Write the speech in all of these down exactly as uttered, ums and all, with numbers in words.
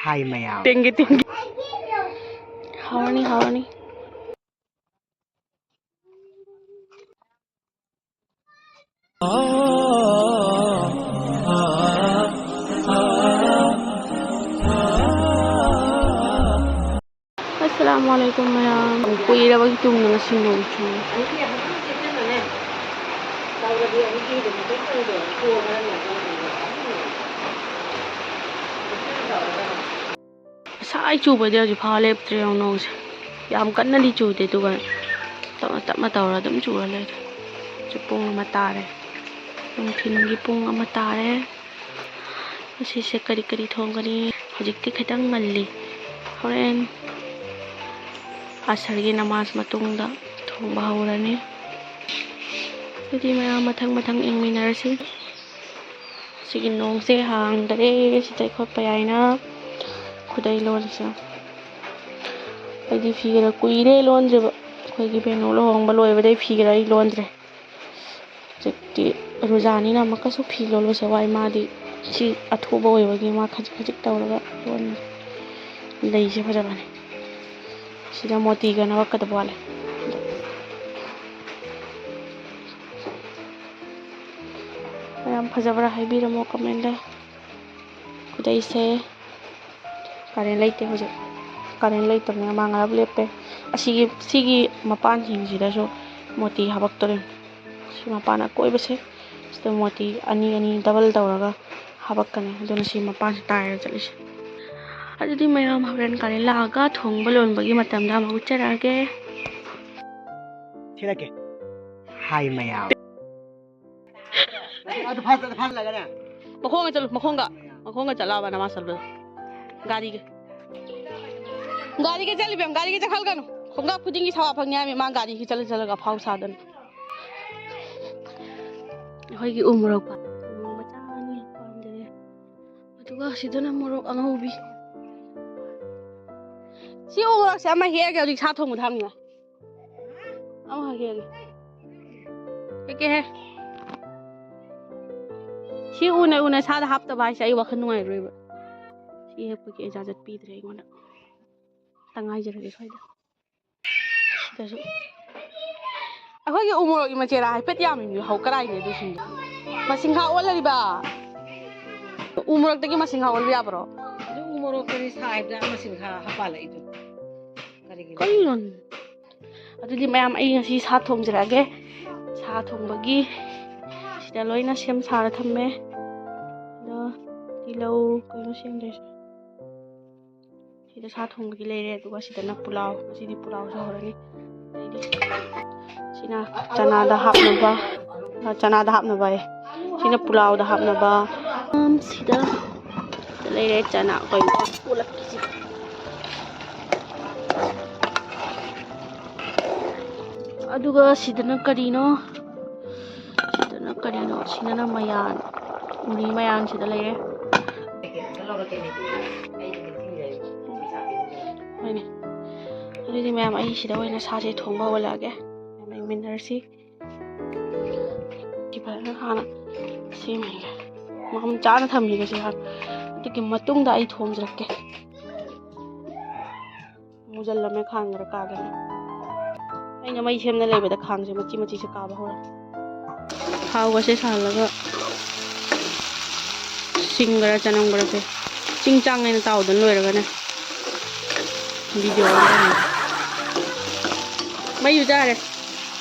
ꯍꯥꯏ ꯃꯌꯥꯝ꯫ ꯇꯦꯡꯒꯤ, ꯇꯦꯡꯒꯤ꯫ ꯍꯥꯎꯔꯅꯤ, ꯍꯥꯎꯔꯅꯤ꯫ ꯑꯁꯂꯥꯃꯨ ꯑꯂꯥꯏꯀꯨꯝ ꯃꯌꯥꯝ꯫ ꯀꯨꯏꯔꯕꯒꯤ ꯇꯨꯡꯗ ꯉꯁꯤ ꯅꯣꯡ ꯆꯨꯏ꯫ ꯉꯁꯥꯏ ꯆꯨꯕꯗꯤ ꯍꯧꯖꯤꯛ ꯐꯥꯎ ꯂꯦꯞꯇ꯭ꯔꯦ ꯌꯦꯡꯉꯨ ꯅꯣꯡꯁꯦ꯫ ꯌꯥꯝ ꯀꯟꯅꯗꯤ ꯆꯨꯗꯦ, ꯑꯗꯨꯒ ꯇꯞꯅ ꯇꯞꯅ ꯇꯧꯔ ꯑꯗꯨꯝ ꯆꯨꯔ ꯂꯩꯔꯦ꯫ ꯍꯧꯖꯤꯛ ꯄꯨꯡ ꯑꯃ ꯇꯥꯔꯦ꯫ ꯅꯨꯡꯊꯤꯜꯒꯤ ꯄꯨꯡ ꯑꯃ ꯇꯥꯔꯦ꯫ ꯉꯁꯤꯁꯦ ꯀꯔꯤ ꯀꯔꯤ ꯊꯣꯡꯒꯅꯤ? ꯍꯧꯖꯤꯛꯇꯤ ꯈꯤꯇꯪ ꯉꯜꯂꯤ꯫ ꯍꯣꯔꯦꯟ ꯑꯁꯔꯒꯤ ꯅꯃꯥꯖ ꯃꯇꯨꯡꯗ ꯊꯣꯡꯕ ꯍꯧꯔꯅꯤ꯫ ꯑꯗꯨꯗꯤ ꯃꯌꯥꯝ ꯃꯊꯪ ꯃꯊꯪ ꯌꯦꯡꯃꯤꯟꯅꯔꯁꯤ꯫ ꯁꯤꯒꯤ ꯅꯣꯡꯁꯦ ꯍꯥꯡꯗꯔꯦ꯫ ꯁꯤꯗ ꯑꯩꯈꯣꯏ ꯄꯌꯥꯏꯅ ꯈꯨꯗꯩ ꯂꯣꯜꯂꯤꯁꯦ꯫ ꯑꯩꯗꯤ ꯐꯤꯒꯔ ꯀꯨꯏꯔꯦ ꯂꯣꯟꯗ꯭ꯔꯤꯕ꯫ ꯑꯩꯈꯣꯏꯒꯤ ꯕꯦꯅꯨ ꯂꯨꯍꯣꯡꯕ ꯂꯣꯏꯕꯗꯩ ꯐꯤꯒꯔ ꯑꯩ ꯂꯣꯟꯗ꯭ꯔꯦ꯫ ꯍꯧꯖꯤꯛꯇꯤ ꯔꯣꯖꯥꯅꯤꯅ ꯑꯃꯨꯛꯀꯁꯨ ꯐꯤ ꯂꯣꯜꯂꯨꯁꯦ ꯋꯥꯏ꯫ ꯃꯥꯗꯤ ꯁꯤ ꯑꯊꯨꯕ ꯑꯣꯏꯕꯒꯤ ꯃꯥ ꯈꯖꯤꯛ ꯈꯖꯤꯛ ꯇꯧꯔꯒ ꯂꯣꯟꯕꯅꯦ꯫ ꯂꯩꯁꯦ ꯐꯖꯕꯅꯦ꯫ ꯁꯤꯗ ꯃꯣꯇꯤꯒꯅ ꯋꯥꯠꯀꯗꯕ ꯋꯥꯠꯂꯦ꯫ ꯃꯌꯥꯝ ꯐꯖꯕ꯭ꯔꯥ ꯍꯥꯏꯕꯤꯔꯝꯃꯣ comment ꯗ꯫ ꯈꯨꯗꯩꯁꯦ current ꯂꯩꯇꯦ ꯍꯧꯖꯤꯛ꯫ Current ꯂꯩꯇꯕꯅꯤꯅ ꯃꯥ ꯉꯥꯏꯍꯥꯛ ꯂꯦꯞꯄꯦ꯫ ꯑꯁꯤꯒꯤ, ꯁꯤꯒꯤ ꯃꯄꯥꯟꯁꯤꯡꯁꯤꯗꯁꯨ ꯃꯣꯇꯤ ꯍꯥꯄꯛꯇꯣꯔꯤꯕꯅꯤ꯫ ꯁꯤ ꯃꯄꯥꯟ ꯑꯀꯣꯏꯕꯁꯦ ꯁꯤꯗ ꯃꯣꯇꯤ ꯑꯅꯤ ꯑꯅꯤ double ꯇꯧꯔꯒ ꯍꯥꯄꯛꯀꯅꯤ꯫ ꯑꯗꯨꯅ ꯁꯤ ꯃꯄꯥꯟꯁꯤ ꯇꯥꯏꯔ ꯆꯠꯂꯤꯁꯦ꯫ ꯑꯗꯨꯗꯤ ꯃꯌꯥꯝ ꯍꯣꯔꯦꯟ current ꯂꯥꯛꯑꯒ ꯊꯣꯡꯕ ꯂꯣꯟꯕꯒꯤ ꯃꯇꯝꯗ ꯑꯃꯨꯛ ꯎꯠꯆꯔꯛꯑꯒꯦ꯫ ꯊꯤꯔꯛꯀꯦ꯫ ꯍꯥꯏ ꯃꯌꯥꯝ꯫ ꯑꯗꯨ ꯐꯥ-, ꯑꯗꯨ ꯐꯥꯜꯂꯒꯅꯦ꯫ ꯃꯈꯣꯡꯒ ꯆꯠꯂꯨ, ꯃꯈꯣꯡꯒ꯫ ꯃꯈꯣꯡꯒ ꯆꯠꯂꯛꯑꯕ ꯅꯃꯥ ꯆꯠꯂꯨ꯫ ꯒꯥꯔꯤꯒ꯫ ꯒꯥꯔꯤꯒ ꯆꯠꯂꯤꯕꯦꯝ, ꯒꯥꯔꯤꯒ ꯆꯠꯈꯠꯂꯒꯅꯨ꯫ ꯈꯣꯡꯀꯥꯞ ꯈꯨꯗꯤꯡꯒꯤ ꯁꯋꯥ ꯐꯪꯉꯦ ꯍꯥꯏꯃꯤ, ꯃꯥ ꯒꯥꯔꯤꯒꯤ ꯆꯠꯂ ꯆꯠꯂꯒ ꯑꯐꯥꯎ ꯁꯥꯗꯅ꯫ ꯑꯩꯈꯣꯏꯒꯤ ꯎ ꯃꯣꯔꯣꯛ ꯄꯥꯝꯕꯤ ꯃꯆꯥ ꯑꯅꯤ ꯄꯥꯟꯖꯔꯦ꯫ ꯑꯗꯨꯒ ꯁꯤꯗꯅ ꯃꯣꯔꯣꯛ ꯑꯉꯧꯕꯤ꯫ ꯁꯤ ꯎ ꯃꯣꯔꯣꯛꯁꯦ ꯑꯃ ꯍꯦꯛꯑꯒ ꯍꯧꯖꯤꯛ ꯁꯥ ꯊꯣꯡꯕꯗ ꯍꯥꯞꯅꯤꯡꯉꯥꯏ꯫ ꯑꯃꯈꯛ ꯍꯦꯛꯑꯒꯦ꯫ ꯍꯦꯛꯀꯦꯍꯦ꯫ ꯁꯤ ꯎꯅ ꯎꯅ ꯁꯥꯗ ꯍꯥꯞꯇꯕ ꯍꯥꯏꯁꯦ ꯑꯩ ꯋꯥꯈꯜ ꯅꯨꯡꯉꯥꯏꯔꯣꯏꯕ꯫ ꯁꯤ ꯍꯦꯛꯄꯒꯤ ꯏꯖꯥꯖꯠ ꯄꯤꯗ꯭ꯔꯦ ꯑꯩꯉꯣꯟꯗ꯫ ꯈꯤꯇꯪ ꯉꯥꯏꯖꯔꯒꯦ ꯁ꯭ꯋꯥꯏꯗ꯫ ꯁꯤꯗꯁꯨ ꯑꯩꯈꯣꯏꯒꯤ ꯎ ꯃꯣꯔꯣꯛꯀꯤ ꯃꯆꯦꯔꯥ ꯍꯥꯏꯐꯦꯠ ꯌꯥꯝꯃꯤꯕ ꯍꯧ ꯀꯔꯥꯏꯅꯦ ꯑꯗꯨꯁꯤꯡꯗꯣ? ꯃꯁꯤꯡ ꯈꯥ ꯑꯣꯜꯂꯔꯤꯕ? ꯎ ꯃꯣꯔꯣꯛꯇꯒꯤ ꯃꯁꯤꯡ ꯈꯥ ꯑꯣꯜꯕ ꯌꯥꯕ꯭ꯔꯣ? ꯑꯗꯨ ꯎ ꯃꯣꯔꯣꯛꯇꯗꯤ ꯁꯥ ꯍꯥꯏꯕꯗ ꯃꯁꯤꯡ ꯈꯥ ꯍꯥꯞꯄꯥꯜꯂꯛꯏꯗꯣ ꯀꯔꯤꯒꯤꯅꯣ? ꯀꯩꯅꯣ? ꯑꯗꯨꯗꯤ ꯃꯌꯥꯝ, ꯑꯩ ꯉꯁꯤ ꯁꯥ ꯊꯣꯡꯖꯔꯛꯑꯒꯦ꯫ ꯁꯥ ꯊꯣꯡꯕꯒꯤ ꯁꯤꯗ ꯂꯣꯏꯅ ꯁꯦꯝ ꯁꯥꯔ ꯊꯝꯃꯦ꯫ ꯑꯗꯣ ꯇꯤꯜꯍꯧ ꯀꯩꯅꯣ ꯁꯦꯝꯗꯣꯏꯁꯦ꯫ ꯁꯤꯗ ꯁꯥ ꯊꯣꯡꯕꯒꯤ ꯂꯩꯔꯦ, ꯑꯗꯨꯒ ꯁꯤꯗꯅ ꯄꯨꯂꯥꯎ, ꯉꯁꯤꯗꯤ ꯄꯨꯂꯥꯎꯁꯨ ꯍꯧꯔꯅꯤ꯫ ꯑꯗꯩꯗꯤ ꯁꯤꯅ ꯆꯅꯥꯗ ꯍꯥꯞꯅꯕ, ꯆꯅꯥꯗ ꯍꯥꯞꯅꯕ ꯍꯥꯏꯌꯦ꯫ ꯁꯤꯅ ꯄꯨꯂꯥꯎꯗ ꯍꯥꯞꯅꯕ꯫ ꯎꯝ, ꯁꯤꯗ ꯂꯩꯔꯦ ꯆꯅꯥ ꯑꯩꯈꯣꯏ ꯄꯨꯂꯞꯀꯤꯁꯤ꯫ ꯑꯗꯨꯒ ꯁꯤꯗꯅ ꯀꯔꯤꯅꯣ? ꯁꯤꯗꯅ ꯀꯔꯤꯅꯣ? ꯁꯤꯗꯅ ꯃꯌꯥꯟ, ꯎꯔꯤ ꯃꯌꯥꯟ ꯁꯤꯗ ꯂꯩꯔꯦ꯫ ꯍꯣꯏꯅꯦ꯫ ꯑꯗꯨꯗꯤ ꯃꯌꯥꯝ, ꯑꯩ ꯁꯤꯗ ꯑꯣꯏꯅ ꯁꯥꯁꯦ ꯊꯣꯡꯕ ꯍꯧꯒꯠꯂꯛꯑꯒꯦ꯫ ꯃꯌꯥꯝ ꯌꯦꯡꯃꯤꯟꯅꯔꯁꯤ꯫ ꯁꯤ ꯐꯖꯅ ꯍꯥꯟꯅ ꯁꯦꯝꯃꯤꯒꯦ꯫ ꯃꯐꯝ ꯆꯥꯅ ꯊꯝꯃꯤꯒꯦ ꯁꯤ ꯍꯥꯟꯅ꯫ ꯑꯗꯨꯒꯤ ꯃꯇꯨꯡꯗ ꯑꯩ ꯊꯣꯡꯖꯔꯛꯀꯦ꯫ ꯃꯨꯁꯜꯂꯝꯃꯦ ꯈꯥꯡ ꯈꯔ ꯀꯥꯒꯦꯅ꯫ ꯑꯩꯅ ꯃꯩ ꯁꯦꯝꯅ ꯂꯩꯕꯗ ꯈꯥꯡꯁꯦ ꯃꯆꯤ ꯃꯆꯤꯁꯦ ꯀꯥꯕ ꯍꯧꯔꯦ꯫ ꯊꯥꯎꯒꯁꯦ ꯁꯥꯍꯜꯂꯒ ꯁꯤꯡ ꯈꯔ ꯆꯅꯝ ꯈꯔꯁꯦ ꯆꯤꯡ ꯆꯥꯡ ꯑꯩꯅ ꯇꯥꯎꯗꯅ ꯂꯣꯏꯔꯒꯅꯦ ꯚꯤꯗꯤꯑꯣ ꯑꯃ ꯇꯧꯔꯒꯦ꯫ ꯃꯩꯁꯨ ꯆꯥꯔꯦ꯫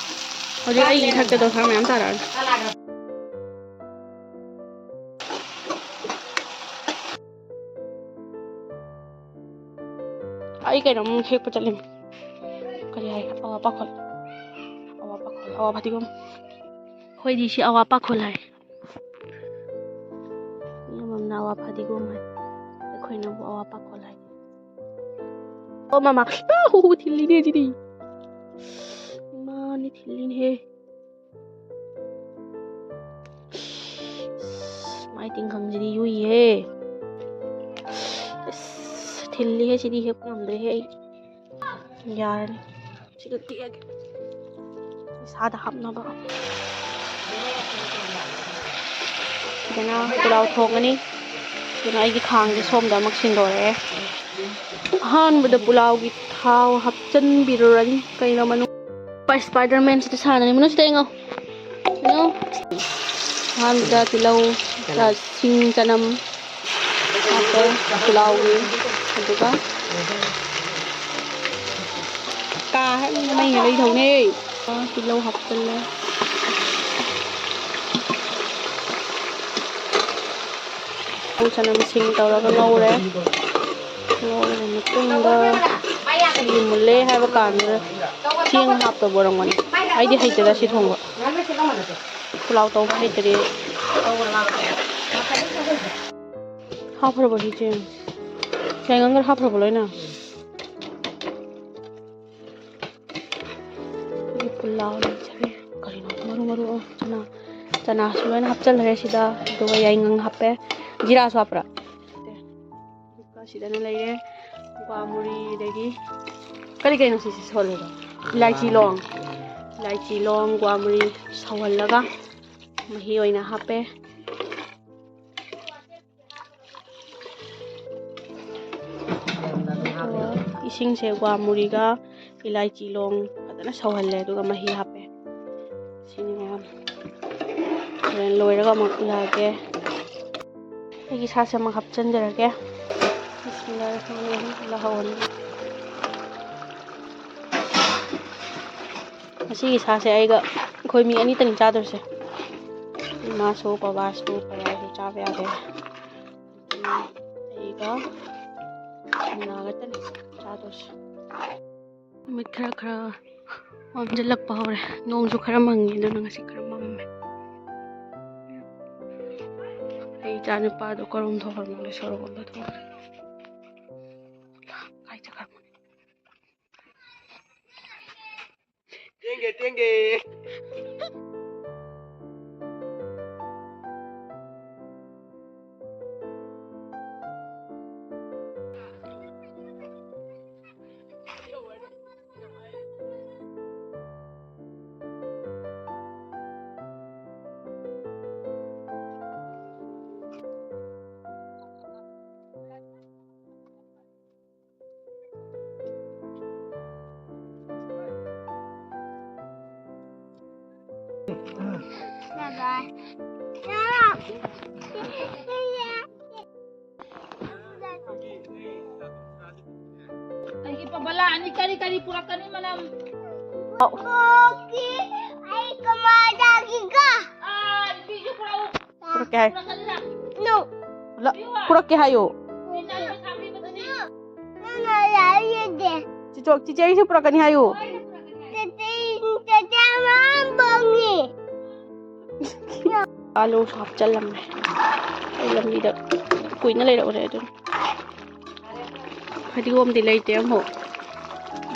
ꯍꯧꯖꯤꯛ ꯑꯩꯒꯤ ꯏꯊꯛꯇ ꯗꯣꯁꯥ ꯃꯌꯥꯝ ꯇꯥꯔꯛꯑꯅꯤ꯫ ꯑꯩ ꯀꯩꯅꯣꯝ ꯍꯦꯛꯄ ꯆꯠꯂꯤꯃꯤ꯫ ꯀꯔꯤ ꯍꯥꯏ? ꯑꯋꯥ ꯄꯥꯈꯜ꯫ ꯑꯋꯥ ꯄꯥꯈꯜ, ꯑꯋꯥ ꯐꯗꯤꯒꯣꯝ꯫ ꯑꯩꯈꯣꯏꯗꯤ ꯁꯤ ꯑꯋꯥ ꯄꯥꯈꯜ ꯍꯥꯏ꯫ ꯃꯤ ꯑꯃꯃꯝꯅ ꯑꯋꯥ ꯐꯗꯤꯒꯣꯝ ꯍꯥꯏ꯫ ꯑꯩꯈꯣꯏꯅꯕꯨ ꯑꯋꯥ ꯄꯥꯈꯜ ꯍꯥꯏ꯫ ꯑꯣ ꯃꯃꯥ꯫ ꯑꯥ, ꯍꯨ, ꯍꯨ, ꯊꯤꯜꯂꯤꯅꯦ ꯁꯤꯗꯤ꯫ ꯏꯃꯥꯅꯤ ꯊꯤꯜꯂꯤꯅꯦꯍꯦ꯫ ꯃꯥꯏ ꯇꯤꯡꯈꯪꯁꯤꯗꯤ ꯌꯨꯏꯍꯦ꯫ ꯑꯁ, ꯊꯤꯜꯂꯤꯍꯦ ꯁꯤꯗꯤ, ꯍꯦꯛꯄ ꯉꯝꯗ꯭ꯔꯦꯍꯦ ꯑꯩ꯫ ꯌꯥꯔꯅꯤ꯫ ꯁꯤꯗ ꯇꯦꯛꯑꯒꯦ꯫ ꯏꯁꯥꯗ ꯍꯥꯞꯅꯕ꯫ ꯁꯤꯗꯅ ꯄꯨꯂꯥꯎ ꯊꯣꯡꯒꯅꯤ꯫ ꯑꯗꯨꯅ ꯑꯩꯒꯤ ꯈꯥꯡꯁꯦ ꯁꯣꯝꯗ ꯑꯃꯨꯛ ꯁꯤꯟꯗꯣꯔꯛꯑꯦ꯫ ꯑꯍꯥꯟꯕꯗ ꯄꯨꯂꯥꯎꯒꯤ ꯊꯥꯎ ꯍꯥꯞꯆꯤꯟꯕꯤꯔꯨꯔꯅꯤ꯫ ꯀꯩꯅꯣ ꯃꯅꯨꯡ ꯁ꯭ꯄꯥꯏꯗꯔ ꯃꯦꯟꯁꯤꯗ ꯁꯥꯟꯅꯔꯤ꯫ ꯃꯅꯨꯡꯁꯤꯗ ꯌꯦꯡꯉꯣ꯫ ꯀꯩꯅꯣ? ꯑꯍꯥꯟꯕꯗ ꯇꯤꯜꯍꯧ, ꯁꯤꯡ, ꯆꯅꯝ ꯍꯥꯞꯄꯦ ꯄꯨꯂꯥꯎꯒꯤ꯫ ꯑꯗꯨꯒ ꯀꯥ ꯍꯦꯟꯅ ꯃꯩ ꯂꯩ ꯊꯧꯅꯦ꯫ ꯇꯤꯜꯍꯧ ꯍꯥꯞꯆꯤꯜꯂꯦ꯫ ꯇꯤꯜꯍꯧ ꯆꯅꯝ ꯁꯤꯡ ꯇꯧꯔꯒ ꯉꯧꯔꯦ꯫ ꯉꯧꯔꯕ ꯃꯇꯨꯡꯗ ꯁꯤꯒꯤ ꯃꯨꯜꯂꯦ ꯍꯥꯏꯕ ꯀꯥꯟꯗ ꯆꯦꯡ ꯍꯥꯞꯇꯧꯕ ꯑꯣꯏꯔꯝꯒꯅꯤ꯫ ꯑꯩꯗꯤ ꯍꯩꯇꯦꯗ ꯁꯤ ꯊꯣꯡꯕ꯫ ꯄꯨꯂꯥꯎ ꯇꯧꯕ ꯍꯩꯇ꯭ꯔꯤ꯫ ꯍꯥꯞꯈ꯭ꯔꯕꯣ ꯁꯤ ꯆꯦꯡ? ꯆꯦꯡ ꯑꯪꯒ꯭ꯔ ꯍꯥꯞꯈ꯭ꯔꯕꯣ ꯂꯣꯏꯅ? ꯑꯩꯈꯣꯏꯒꯤ ꯄꯨꯂꯥꯎ ꯂꯩꯖꯔꯦ꯫ ꯀꯔꯤꯅꯣ? ꯃꯔꯨ ꯃꯔꯨ, ꯑꯣ, ꯆꯅꯥ, ꯆꯅꯥꯁꯨ ꯂꯣꯏꯅ ꯍꯥꯞꯆꯜꯂꯦ ꯁꯤꯗ꯫ ꯑꯗꯨꯒ ꯌꯥꯏꯉꯪ ꯍꯥꯞꯄꯦ꯫ ꯖꯤꯔꯥꯁꯨ ꯍꯥꯞꯄ꯭ꯔꯥ? ꯑꯗꯨꯒ ꯁꯤꯗꯅ ꯂꯩꯔꯦ ꯒ꯭ꯋꯥꯃꯨꯔꯤ, ꯑꯗꯒꯤ ꯀꯔꯤ ꯀꯩꯅꯣ ꯁꯤꯁꯦ ꯁꯣꯜꯂꯤꯗꯣ? ꯏꯂꯥꯏꯆꯤ ꯂꯣꯡ꯫ ꯏꯂꯥꯏꯆꯤ ꯂꯣꯡ, ꯒ꯭ꯋꯥꯃꯨꯔꯤ ꯁꯧꯍꯜꯂꯒ ꯃꯍꯤ ꯑꯣꯏꯅ ꯍꯥꯞꯄꯦ꯫ ꯏꯁꯤꯡꯁꯦ ꯒ꯭ꯋꯥꯃꯨꯔꯤꯒ ꯏꯂꯥꯏꯆꯤ ꯂꯣꯡ ꯐꯖꯅ ꯁꯧꯍꯜꯂꯦ, ꯑꯗꯨꯒ ꯃꯍꯤ ꯍꯥꯞꯄꯦ꯫ ꯁꯤꯅꯤ ꯃꯌꯥꯝ꯫ ꯍꯣꯔꯦꯟ ꯂꯣꯏꯔꯒ ꯑꯃꯨꯛ ꯎꯠꯂꯛꯑꯒꯦ꯫ ꯑꯩꯒꯤ ꯁꯥꯁꯦ ꯑꯃꯨꯛ ꯍꯥꯞꯆꯤꯟꯖꯔꯒꯦ꯫ ꯕꯤꯁꯃꯤꯜꯂꯥꯍꯤꯔꯔꯍꯃꯥꯅꯤꯔꯔꯍꯤꯝ꯫ ꯎꯠꯂꯛꯍꯧꯔꯅꯤ꯫ ꯉꯁꯤꯒꯤ ꯁꯥꯁꯦ ꯑꯩꯒ, ꯑꯩꯈꯣꯏ ꯃꯤ ꯑꯅꯤꯇꯅꯤ ꯆꯥꯗꯣꯏꯁꯦ꯫ ꯏꯃꯥꯁꯨ, ꯕꯕꯥꯁꯨ, ꯕꯕꯥꯁꯨ ꯆꯥꯕ ꯌꯥꯗꯦ꯫ ꯑꯩꯒ ꯃꯨꯅꯥꯒꯇꯅꯤ ꯆꯥꯗꯣꯏꯁꯦ꯫ ꯅꯨꯃꯤꯠ ꯈꯔ ꯈꯔ ꯃꯝꯁꯤꯜꯂꯛꯄ ꯍꯧꯔꯦ꯫ ꯅꯣꯡꯁꯨ ꯈꯔ ꯃꯪꯉꯤ, ꯑꯗꯨꯅ ꯉꯁꯤ ꯈꯔ ꯃꯝꯃꯦ꯫ ꯑꯩ ꯏꯆꯥ ꯅꯨꯄꯥꯗꯣ ꯀꯔꯣꯝ ꯊꯣꯛꯈ꯭ꯔꯅꯣ ꯈꯪꯗꯦ, ꯁꯣꯔꯣꯛ ꯑꯝꯗ ꯊꯣꯛꯈ꯭ꯔꯦ꯫ ꯀꯥꯏ ꯆꯠꯈ꯭ꯔꯕꯅꯣ? ꯇꯦꯡꯒꯦ, ꯇꯦꯡꯒꯦ꯫ ꯑꯩꯒꯤ ꯄꯕꯂꯥ ꯑꯅꯤ ꯀꯔꯤ ꯀꯔꯤ ꯄꯨꯔꯛꯀꯅꯤ ꯃꯅꯝ? ꯑꯩ ꯀꯃꯥꯏꯗꯒꯤꯒ? ꯑꯥ, ꯅꯨꯄꯤꯁꯨ ꯄꯨꯔꯛꯎ꯫ ꯄꯨꯔꯛꯀꯦ ꯍꯥꯏ꯫ ꯄꯨꯔꯛꯀꯅꯤꯅ? No. ꯂ-, ꯄꯨꯔꯛꯀꯦ ꯍꯥꯏꯌꯣ꯫ ꯅꯨꯄꯤꯅ ꯄꯩꯁꯥ ꯄꯤꯕꯗꯨꯗꯤ꯫ ꯅꯪꯅ ꯌꯥꯔꯤꯗꯤ꯫ ꯆꯤꯆꯣ, ꯆꯤꯆꯦꯒꯤꯁꯨ ꯄꯨꯔꯛꯀꯅꯤ ꯍꯥꯏꯌꯨ꯫ ꯇꯦꯇꯦ, ꯇꯦꯇꯦ ꯃꯥ ꯕꯪꯉꯤ꯫ ꯑꯥꯂꯨꯁꯨ ꯍꯥꯞꯆꯜꯂꯝꯃꯦ꯫ ꯑꯩ ꯂꯝꯕꯤꯗ ꯀꯨꯏꯅ ꯂꯩꯔꯛꯎꯔꯦ ꯑꯗꯨꯅ꯫ ꯐꯗꯤꯒꯣꯝꯗꯤ ꯂꯩꯇꯦ ꯑꯃꯐꯥꯎ꯫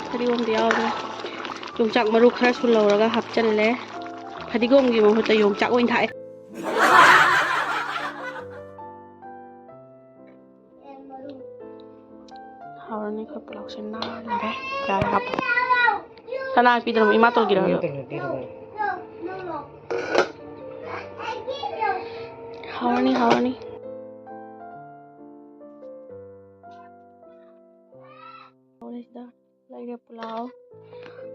ꯐꯗꯤꯒꯣꯝꯗꯤ ꯌꯥꯎꯗ꯭ꯔꯦ꯫ ꯌꯣꯡꯆꯥꯛ ꯃꯔꯨ ꯈꯔꯁꯨ ꯂꯧꯔꯒ ꯍꯥꯞꯆꯜꯂꯦ꯫ ꯐꯗꯤꯒꯣꯝꯒꯤ ꯃꯍꯨꯠꯇ ꯌꯣꯡꯆꯥꯛ ꯑꯣꯏꯅ ꯊꯥꯛꯑꯦ꯫ ꯍꯥꯎꯔꯅꯤ ꯑꯩꯈꯣꯏ ꯄꯨꯂꯥꯎꯁꯦ ꯅꯥꯜꯂꯦ꯫ ꯌꯥꯔꯦ ꯍꯥꯞꯄꯣ꯫ ꯀꯅꯥ ꯄꯤꯗꯣꯏꯅꯣ? ꯏꯃꯥꯇꯣꯟꯒꯤꯔꯣ? ꯏꯃꯥꯇꯣꯟꯒꯤ ꯄꯤꯗꯣꯏꯅꯤ꯫ ꯍꯥꯎꯔꯅꯤ, ꯍꯥꯎꯔꯅꯤ꯫ ꯍꯥꯎꯔꯦ ꯁꯤꯗ꯫ ꯂꯩꯔꯦ ꯄꯨꯂꯥꯎ,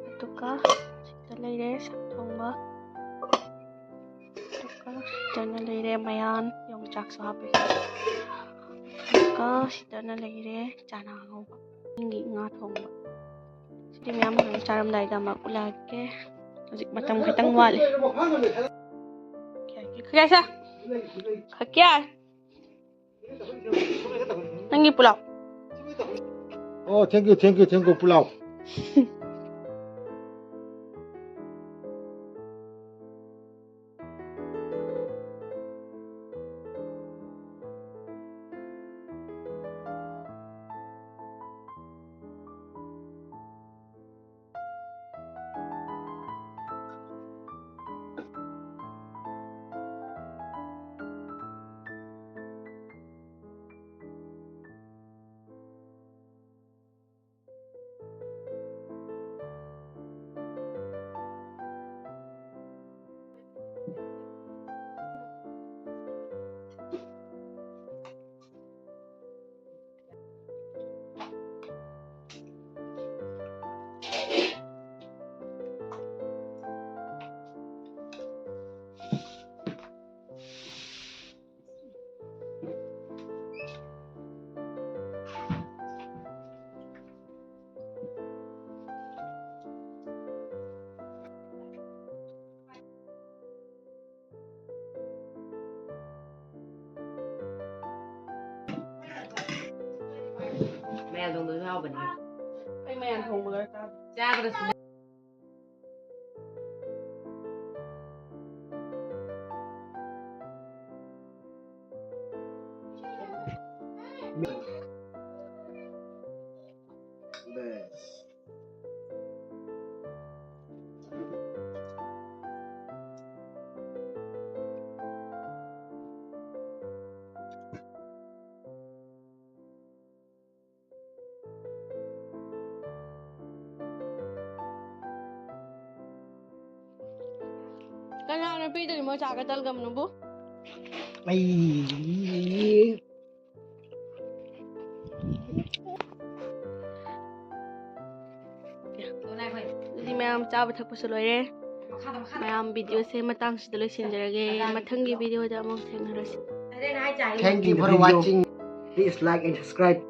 ꯑꯗꯨꯒ ꯁꯤꯗ ꯂꯩꯔꯦ ꯁꯥ ꯊꯣꯡꯕ, ꯑꯗꯨꯒ ꯁꯤꯗꯅ ꯂꯩꯔꯦ ꯃꯌꯥꯟ, ꯌꯣꯡꯆꯥꯛꯁꯨ ꯍꯥꯞꯄꯦ, ꯑꯗꯨꯒ ꯁꯤꯗꯅ ꯂꯩꯔꯦ ꯆꯅꯥ ꯉꯧꯕ, ꯆꯤꯡꯒꯤ ꯉꯥ ꯊꯣꯡꯕ꯫ ꯁꯤꯗꯤ ꯃꯌꯥꯝ ꯍꯣꯔꯦꯟ ꯆꯥꯔꯝꯗꯥꯏꯗ ꯑꯃꯨꯛ ꯎꯠꯂꯛꯀꯦ꯫ ꯍꯧꯖꯤꯛ ꯃꯇꯝ ꯈꯤꯇꯪ ꯋꯥꯠꯂꯤ꯫ ꯀꯌꯥ, ꯀꯌꯥ, ꯀꯌꯥ? ꯅꯪꯒꯤ ꯄꯨꯂꯥꯎ꯫ Oh, thank you, thank you, thank you, ꯄꯨꯂꯥꯎ꯫ ꯃꯌꯥꯝ ꯊꯣꯡꯕꯗꯣ ꯍꯥꯎꯕꯅꯦ꯫ ꯑꯩ ꯃꯌꯥꯝ ꯊꯣꯡꯕꯒ ꯆꯥꯗꯦ꯫ ꯆꯥꯕꯗꯁꯨ ꯀꯅꯥꯅ ꯄꯤꯗꯣꯏꯅꯣ ꯃꯣꯏ ꯆꯥꯒ ꯇꯜꯒꯝꯅꯕꯨ? ꯑꯩ ꯑꯗꯨꯗꯤ ꯃꯌꯥꯝ ꯆꯥꯕ ꯊꯛꯄꯁꯨ ꯂꯣꯏꯔꯦ꯫ ꯃꯌꯥꯝ ꯚꯤꯗꯤꯑꯣꯁꯦ ꯃꯇꯥꯡꯁꯤꯗ ꯂꯣꯏꯁꯤꯟꯖꯔꯒꯦ꯫ ꯃꯊꯪꯒꯤ ꯚꯤꯗꯤꯑꯣꯗ ꯑꯃꯨꯛ ꯊꯦꯡꯅꯔꯁꯤ꯫ Thank you for watching. Please like and subscribe.